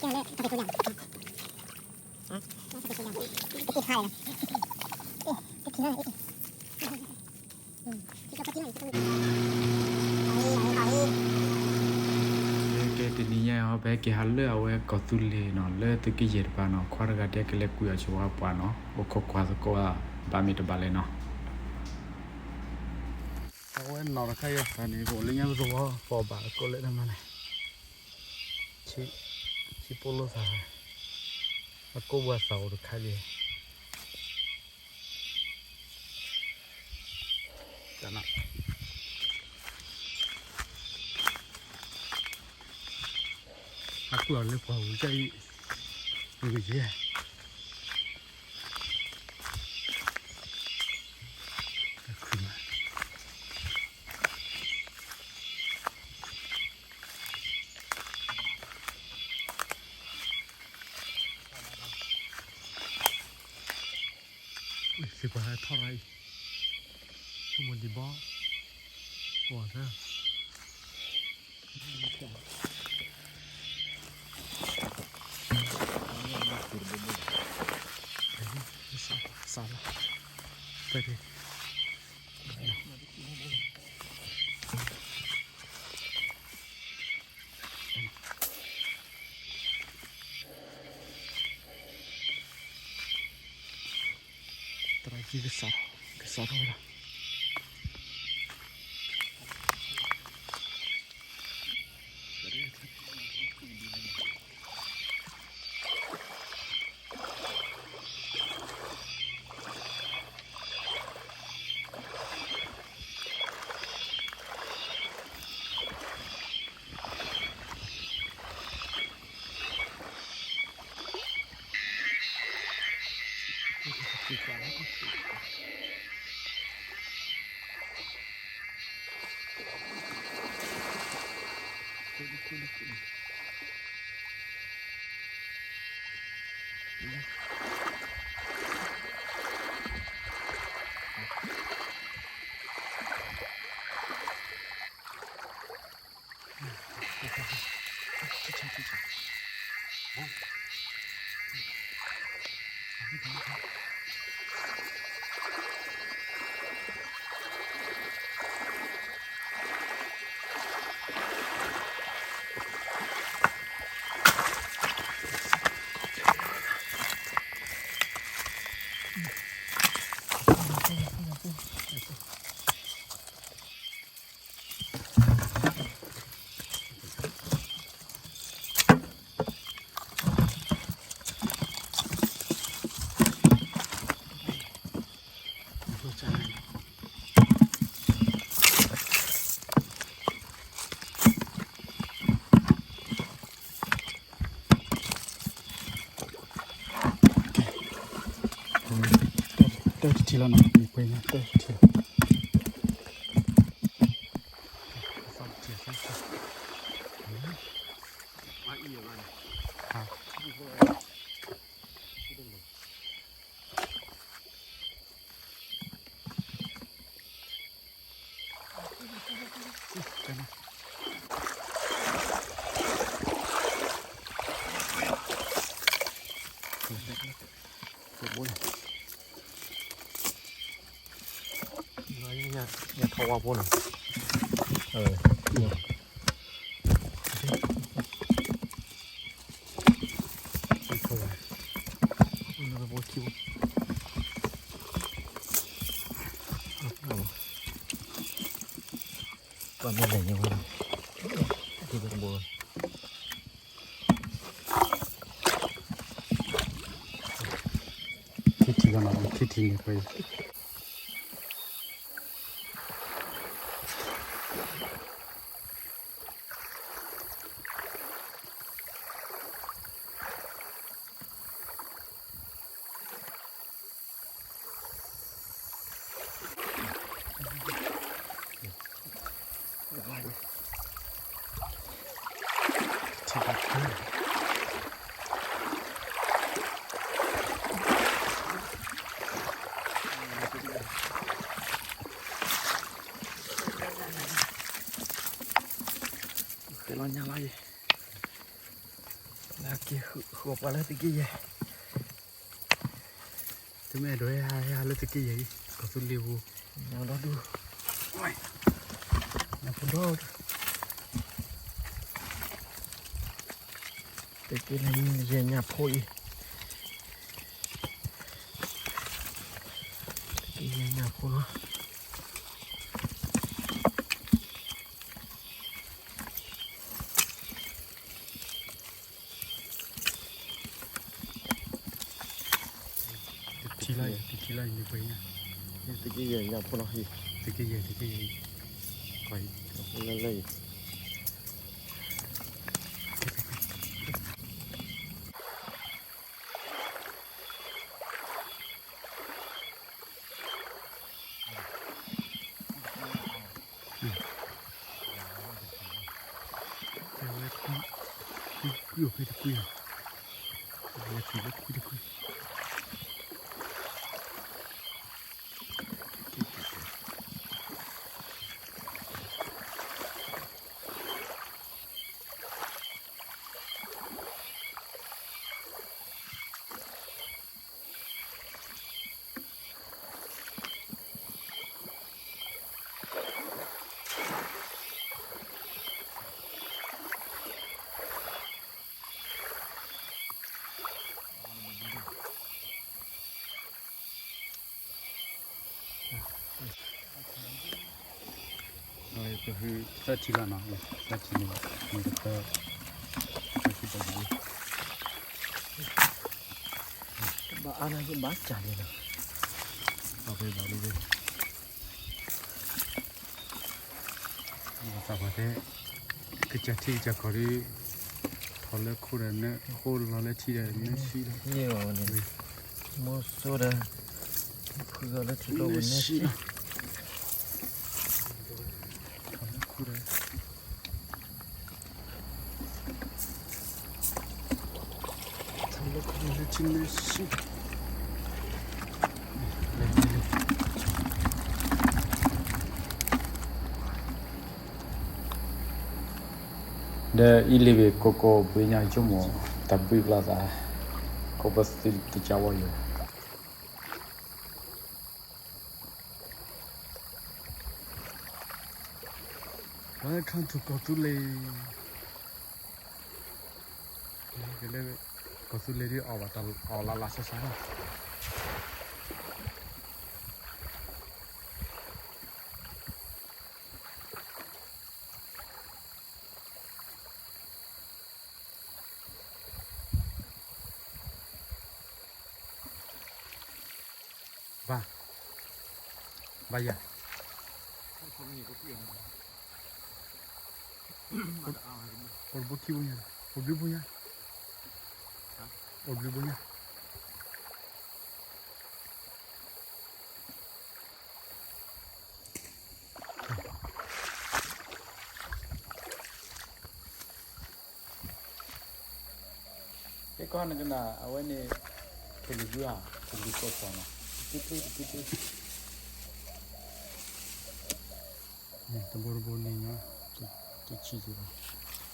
ကဲ တနံၤညါအံၤ ပဟဲက့ၤဟးလၢအဝဲကီၢ်သူလ့ၤနီၤ လၢသုးက့ယဲၢ်တပၤနီၤ ခွါတဂၤဒဲးကလဲၤကွံာ်အီၤဆိဝဲပှၤနီၤ အိၣ်ခိးကွၢ်သကိးဘၣ်မ့ၢ်တဘၣ်လဲၣ်နီၤ. အဝဲနီၢ်တခါယသးန့ၣ် ပအိၣ်လၢညါပသဝီ ပအီၣ်ဘၣ်အကိးလဲၣ်တမးန့ၣ် ဆံပိလိသး အကိးပှၤသးအိၣ်တခါလံ တၢ်နီၤ အကွံာ်အီၤလၢပှၤဝံၤတၢ်အံၤ ဝံၤယဲ တၢ်ခွံမး စံးပှၤဟဲထီၣ်ရၢ်အံၤ ဆိကမိၣ်ဒံးဘီ ပှၤသၢ စးလီၤ ပဲ သရၣ်ကံကစးထီၣ် ကစးထီၣ်ဝဲဒၣ် တၢ်တထံၣ်လီၤနီၤ မ့ၢ်ပှဲၤညါ တၢ်တထံၣ်လီၤ ယထီၣ်ဝါဖိန့ၣ် ထီၣ်ဝါ ဖိခံ ပှၤမ့ၢ်လဲၤညါဝဲ ခံထံၣ်လီၤနီၤ ခံထံၣ်န့ၣ်ပှဲၤ ထံၣ်ဘၣ် က့ၤဃုအီၣ်ပှၤလၢသုးက့ယဲၢ်, သုမ့ၢ်အဲၣ်ဒိးဟဲဟး ဟဲဟးလၢသုးက့ယဲၢ်အံၤ ကီၢ်သူလ့ၤပူၤ, ဒီဒူၣ်, ညၣ်ဖိဒီဒူၣ်, သုးက့လၢယဲၢ်ညၣ်ဖိအံၤ, သုးက့ယဲၢ်ညၣ်ဖိလီၤ. တထံၣ်လၢအံၤ တထံၣ်လၢအံၤန့ၣ်ပှဲၤညါ, သုးက့ယဲၢ်ညၣ်ဖိလီၤ, သုးက့ယဲၢ် သုးက့ယဲၢ်, လၢလၢအံၤ ကွံာ်အိၣ်ဖဲတကွံာ်လီၤ, လၢခံလၢခွံတကွံာ်. ပဟုသၢထံလီၤနီၤ, သၢထံန့ၣ် မ့ၢ်တသၢ, သၢထံတဘၣ်လံ, တဘၣ်အါန့ၣ် ယဘၣ်စၢ်န့ၣ်လီၤ, အဝဲဘၣ်လံ, သးပှၢ်တဲ, ကစၢ်ထံကစၢ်ကီၢ်ဒီး ထီၣ်လၢခိဒီးနၢ, ဃိလီၤလၢထံဒီးနၢဆံလီၤ, မ့ၢ်စိဒီး ဖုဂီၤလၢထံကျိပူၤနၢဆံလီၤ, ထီၣ်လၢခိဒီး ဒီးအံၤလံဝ့ၢ်ကိးကိးဘှ့ညါဆိကမိၣ်တၢ်ဘှ့ကလီၤသး, ကိးပသူတကးဝီယိၤ Welcome to ကီၢ်သူလ့ၤ, ကီၢ်သူလ့ၤဒ်အီၣ်ဘၣ်တၢ်အီၣ်လၢ်လၢ်ဆါဆါလီၤ, ဘၣ်, ဘၣ်ယၤ, အိၣ်တဘိခံဘိညါ, အိၣ်ဘျုးဘိညါ, အိၣ်ဘျုးဘိညါ. ကဲကီၢ်နကနၣ် အဝဲန့ၣ် ကလုာ်ဘုဧါ, ကလုာ်ကီၢ်ကီၢ်နီၤ, တက့တက့တက့တက့, တဘိတဘိန့ၣ်ညီ, တဆံးက့ၤဘၣ်. ထ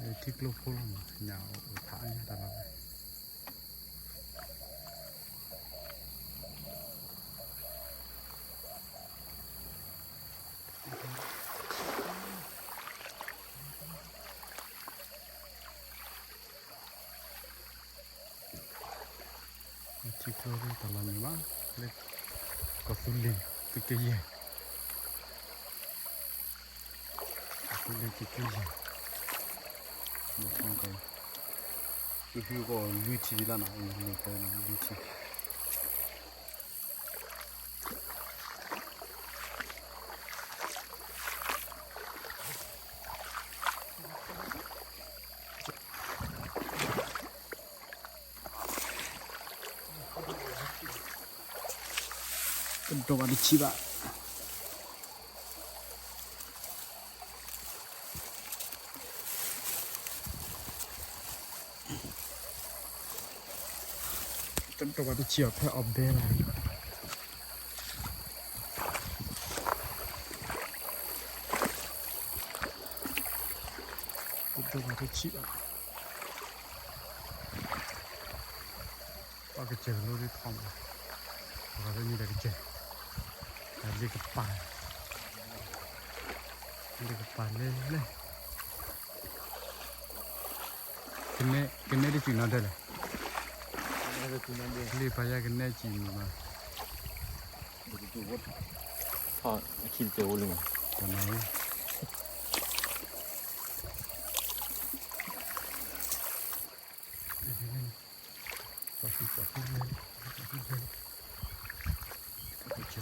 ံကျိဖိလီၤမး ညၣ်အိၣ်ဖးအါညါတၢ်လီၤ. ထံကျိတၢ်လီၤမ့ၢ်ဘၣ်, လၢကီၢ်သူလ့ၤသုးက့ယဲၢ်, ကီၢ်သူလ့ၤသုးက့ယဲၢ်, မ့ၢ်ဖီကီး, သုဖုကီးလွံၢ်ထံဒံးလီၤနီၤ, လွံၢ်ထံ ကဒိးဘၣ်တဆံးဘၣ်. တဝဲတဆံးအီၤဖဲအီၤဘဲလီၤ. တဝဲတဆံးအီၤ, ပှၤကစၢၢ်ကလိဒ်ထီၣ်မး, ပှၤကညီတကစၢၢ်, လ့ကပၤ, လ့ကပၤလဲၢ်လဲၢ် ကနဲ, ကနဲတစူၢ်နီၤဒဲးလဲၣ်, လ့ပာ်ယါကနဲစံၣ်မုာ်ဘၣ်, ထီၣ်အခံတစဲးအိၣ်လံမး, တနီၤ, ပှၤသံပှၤသံလဲၢ်, ပှၤသံလဲၢ်, ပှၤသံလဲၢ် ထံ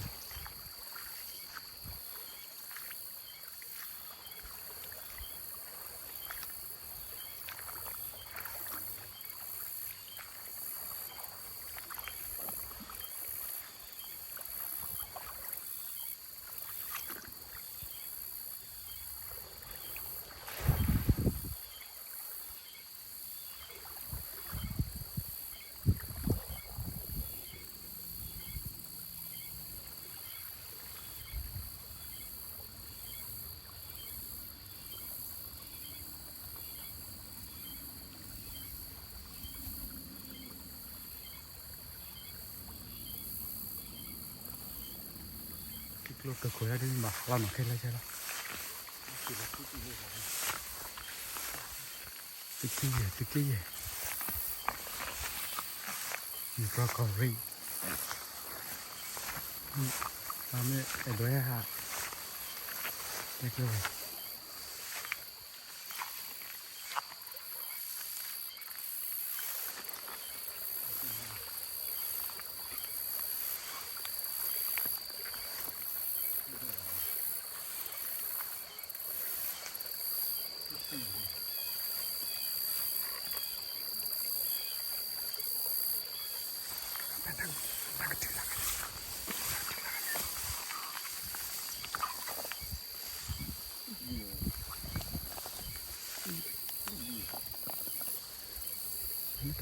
ကျိကခိၣ်ယါဒ်မးလီၤနီၤခဲလၢာ်ကဲလီၤ, သုက့ယဲၢ်, သုက့ယဲၢ်, မုၢ်တြီၢ်ကီၢ်ရ့ၣ်, အမ့ၢ်အဲၣ်ဒိးဟဲဟး, တဲကျိဝဲ တၢ်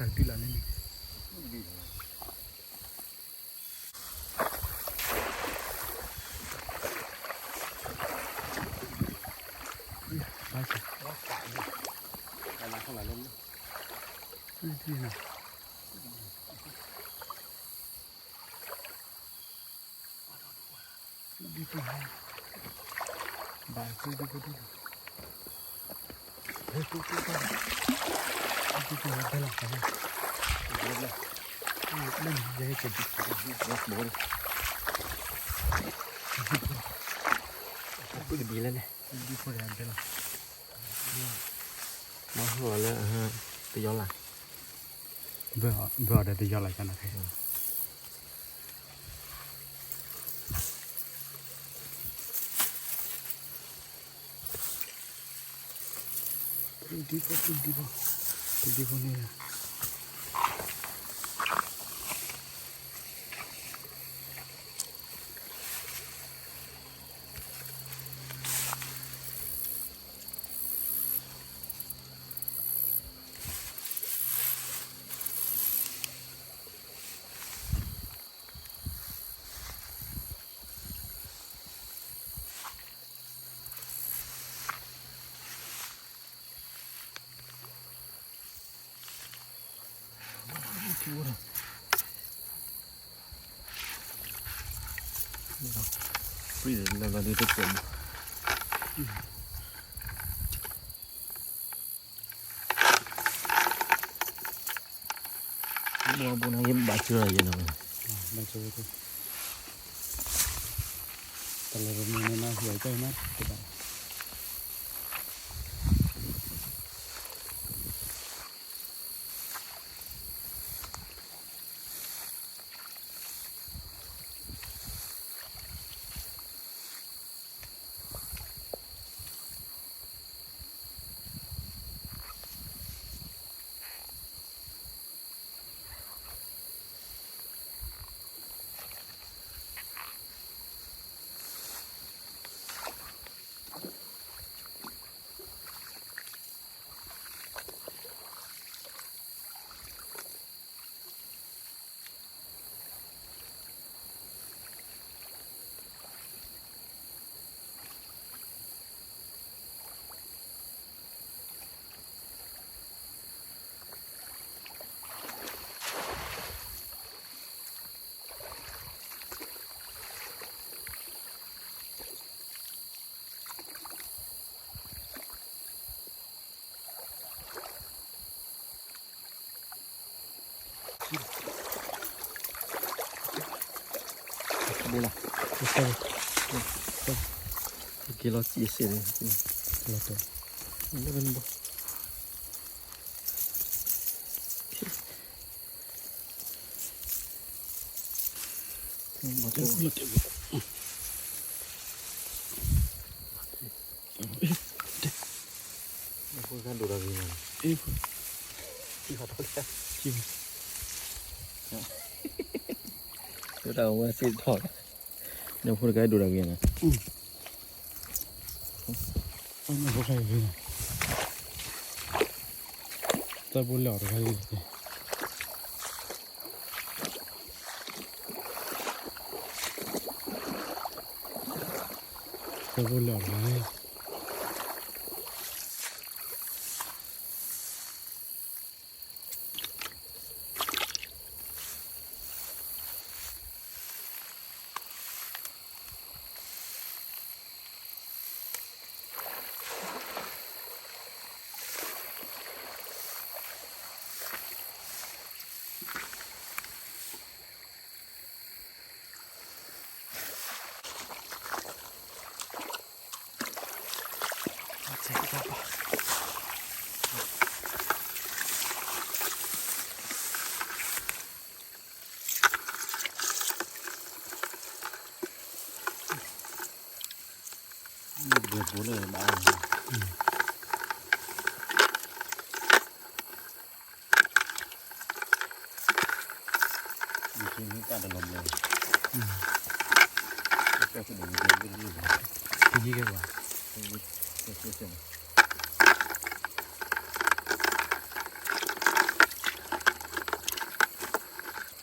ဒ်လၢ်လံန့ၣ်, မၤဟီၣ်လၢ တယီလၢ်, ဘၢအီၤဒီးတယီလၢ်ကနၣ်ခဲ ဒံဖိဒံဖိ, ဒံဖိန့ၣ်, ဘိနၤယဘၣ်စၢၤယဲနီၤ, ဘၣ်စၢၤဝဲ, တၢ်လၢပမ့ၢ်န့ၣ်မၤဟူးအကၢ်မးတဘၣ်. က့ၤလီၤစံးစ့ၢ်န့ၣ်, လီၤတဲာ်, လၢနဘီ ဖိတခါဒိၣ်ဒီးဂ့ၤန့ၣ်, ဖိတခါဒိၣ်ဒီးဂ့ၤန့ၣ်, ဖိတခါဒိၣ်ဒီးဂ့ၤန့ၣ်, ဖိတခါဒိၣ်ဒီးဂ့ၤန့ၣ်, တၢ်ဘိလီၤတခါအံၤ, တၢ်ဘိလီၤတခါအံၤ. ပှၤအံၤလီၤဘၣ်န့ၣ်လီၤ, ပှၤအံၤလီၤညါဘၣ်န့ၣ်လီၤ, ပှၤခဲလၢာ်ဒ် တထံၣ်လ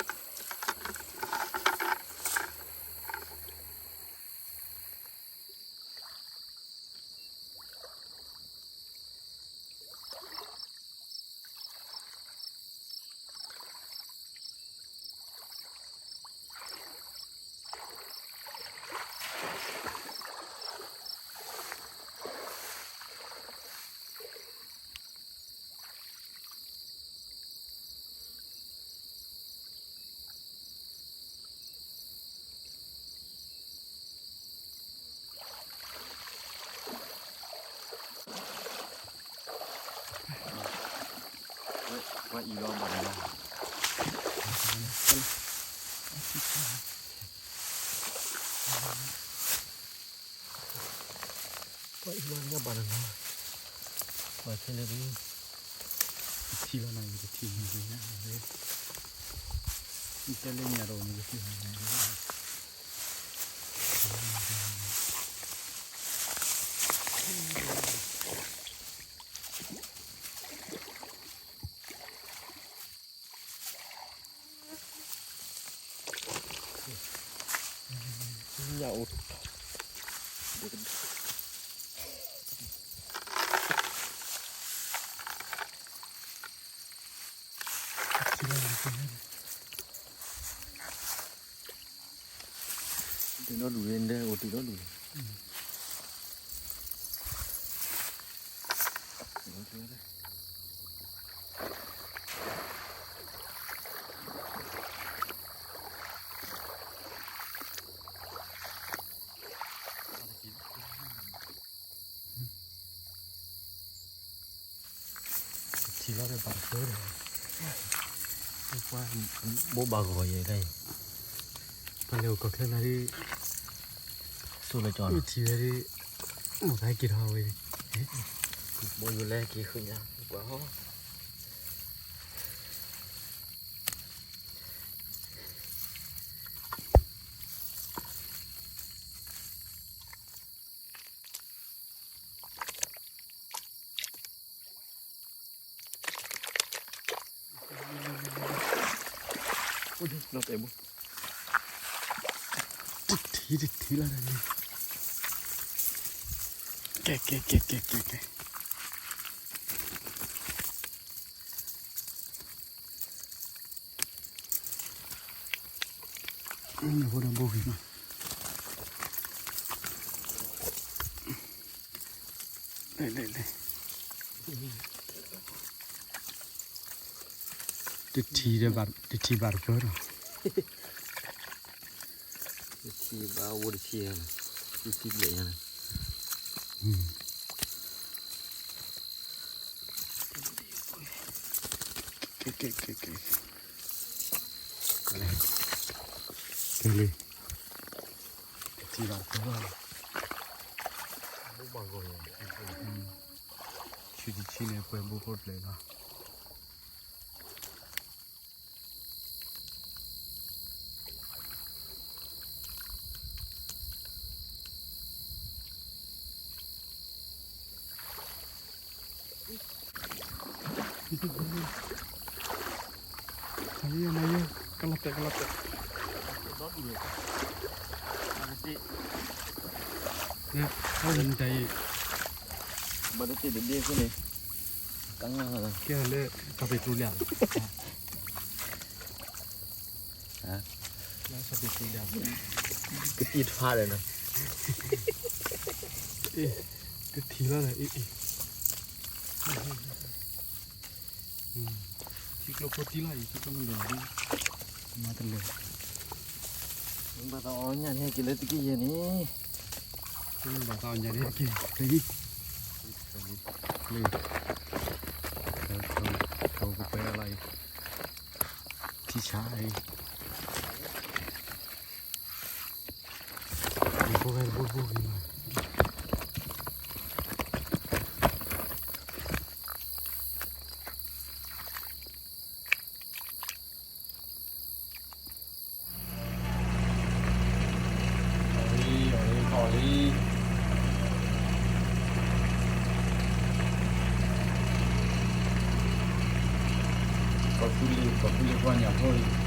ီၤနၤ ယတထံၣ်န့ၣ်ညါ, ယတဲလၢညါဒီးန့ၣ် ယတထံၣ်န့ၣ် ညၣ်အိၣ်, တ့ဒီဒူၣ်န့ၣ် အိၣ်တ့ဒီဒူၣ်န့ၣ် ထံၣ်လီၤဒီးဘၣ်တဖျၢၣ်ဒီး ပှၤဘိးဘၣ်ဂီၤယဲၢ်တၢ်အံၤ ပှၤလဲၤအိၣ်ကီၢ်ချၢနၤဒ် ဆိလၢကၠီထံၣ်ဝဲဒ် အိၣ်သးက့ၤထီၣ်ဝဲ ဘိးယိၤလဲက့ၤဃုညါ ပှၤဟီ တထံၣ်တထံၣ်လီၤန့ၣ် ကဲ ကဲ ကဲ ကဲ ကဲ ကဲ နဖိဒီးဘိဂ့ၤမး လဲၤလဲၤလဲၤ တထံၣ်ဘၣ် တထံၣ်ဘၣ်တဖျၢၣ်ဒီး တထံၣ် ယဘၣ်အိၣ်တဆံယၤန့ၣ်, တဆံဘျဲၣ်ယၤန့ၣ်, ကဲ, ကဲ, ကဲ, ကဲ, ကဲလံ, တဆံဘၣ်, ဆံတဆံန့ၣ် ပှဲၤဘိဖိတဖျၢၣ်လီၤ. နယဲၢ် နယဲၢ် ကလီၤတဲာ် ကလီၤတဲာ်, နတၢ်အံၤ, ဘၣ်တတ့ၢ်တဒ့အဃိန့ၣ်, ကဲလၢ စီၤပ့းတရူးလံဧါ, လၢစီၤပ့းတရူးလံဧါ, ကတံၢ်ထွါဒီးနီၤ, ကထံၣ်လီၤဒီး အ့ၣ် အ့ၣ် ထံကျိဖိတံၢ်လီၤအံၤ ထံကျိမ့ၢ်ဒိၣ်လီၤဒ်, မၤတလၢာ်, ဘၣ်သးအီၣ်ညၣ်န့ၣ်က့ၤလၢတက့ၢ်ယဲၢ်န့ၣ်, ဘၣ်သးအီၣ်ညၣ်န့ၣ်က့ၤ, လၢ ထိကပှဲၤလီၤအံၤ, ထံဆါအံၤ ဖိဂဲၤတဘိတဘိဂ့ၤမး, အီၣ်လံ အီၣ်လံ အီၣ်လံ, ကီၢ်သူလ့ၤ ကီၢ်သူလ့ၤပှၤညၣ်ဖိအံၤ